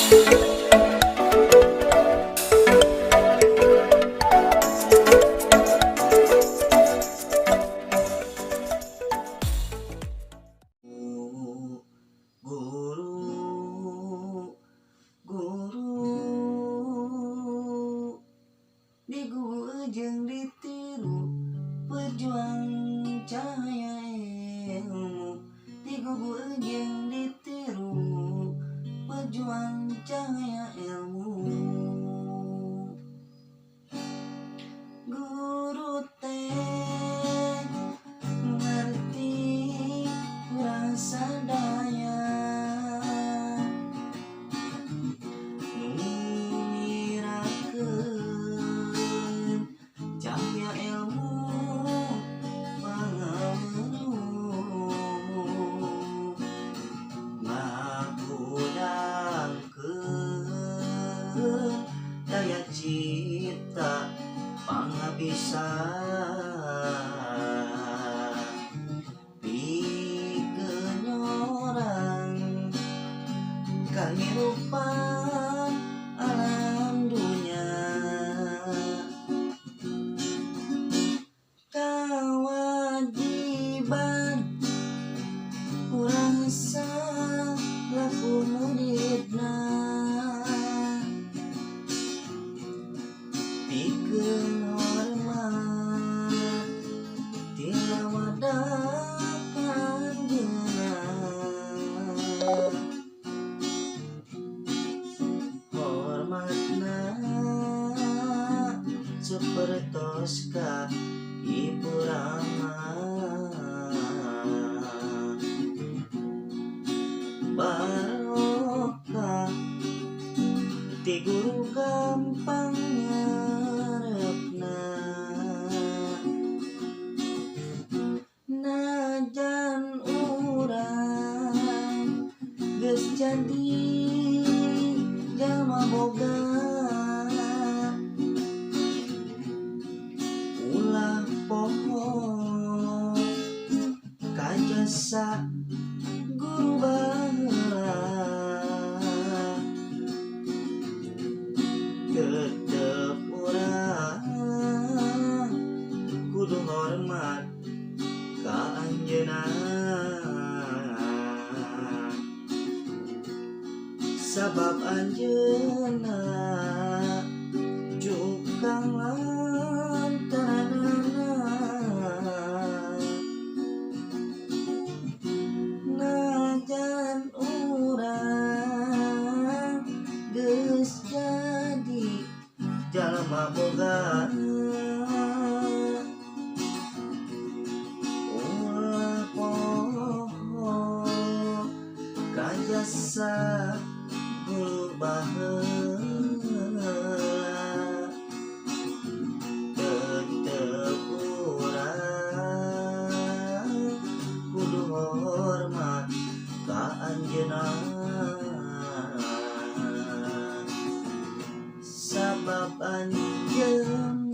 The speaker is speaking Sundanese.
Guru, guru digugu jeung ditiru, pejuang cahaya ilmu. Digugu jeung ditiru, pejuang cahaya ilmu. Guru teh ngerti urang sadaya, nu nyirakeun cahaya ilmu pangaweruh, ngahudangkeun daya cipta pangabisa, pikeun nyorang kahirupan alam dunya. Kawajiban urang salaku muridna, pikeun hormat tilawada ka anjeunna. Hormatna sapertos ka Ibu Rama. Barokah ti guru gampang nyarebna, najan urang geus jadi jalma boga, ulah poho ka jasa guru baheula. Tetep urang kudu hormat ka anjeunna, sabab anjeunna jukang lantaranana. Najan urang geus jadi jalma boga, ulah poho ka jasa guru baheula. Tetep urang kudu hormat ka anjeunna, sabab anjeunna